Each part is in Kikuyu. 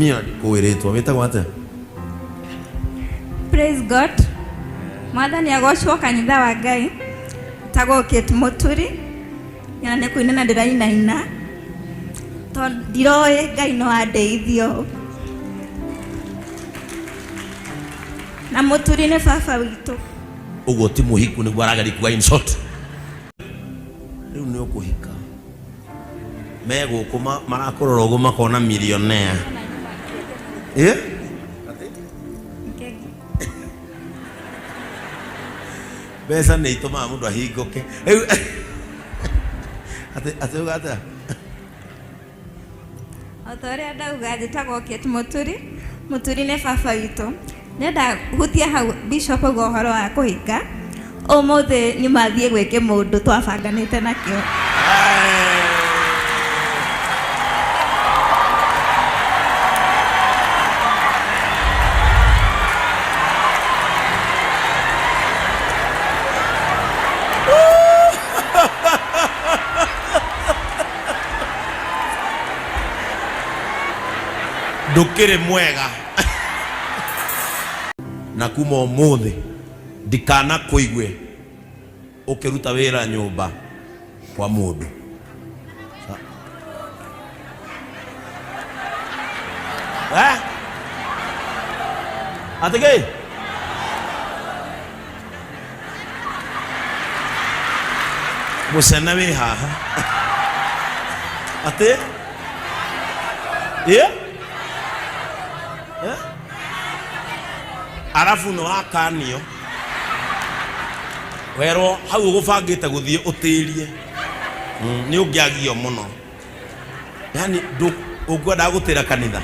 Niĩ ndikũĩ rĩtwa wĩtagwo atĩa? Praise God. Mwathani agocwo kanitha wa Ngai. Tagwo Kate Mũturi. Nyona nĩ kũina na ndĩrainaina. Tondũ ndiroĩ Ngai no andeithio. Na Mũturi nĩ baba witũ. Ũguo ti mũhiku nĩguo arageria kuga in short. Rĩu nĩ ũkũhika. Me gũkũ marakũrora ũguo makona millionaire. Eh? Mbeca nĩ itũmaga mũndũ ahingũke. Rĩu atĩ atĩ uga atĩa? O ta ũrĩa ndauga njĩtagwo Kate Mũturi. Mũturi nĩ baba witũ. Ndĩrenda hutie hau Bishop auga ũhoro wa kũhika. Ũmũthĩ nyuma thiĩ gwĩ kĩmũndũ twabanganĩte nakĩo. Ndũkĩrĩ mwega. Na kuma ũmũthĩ ndikanakũigue ũkĩruta wĩra nyũmba kwa mũndũ. Eh? Atĩ kĩ? Mũcene wĩ haha. Atĩ? Ĩ? Eh? Arabu nĩ wakanio werwo hau ũgũbangĩte gũthiĩ ũtĩrie nĩ ũngĩagio mũno yani ũngĩendaga gũtĩra kanitha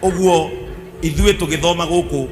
ũguo ithuĩ tũgĩthoma gũkũ.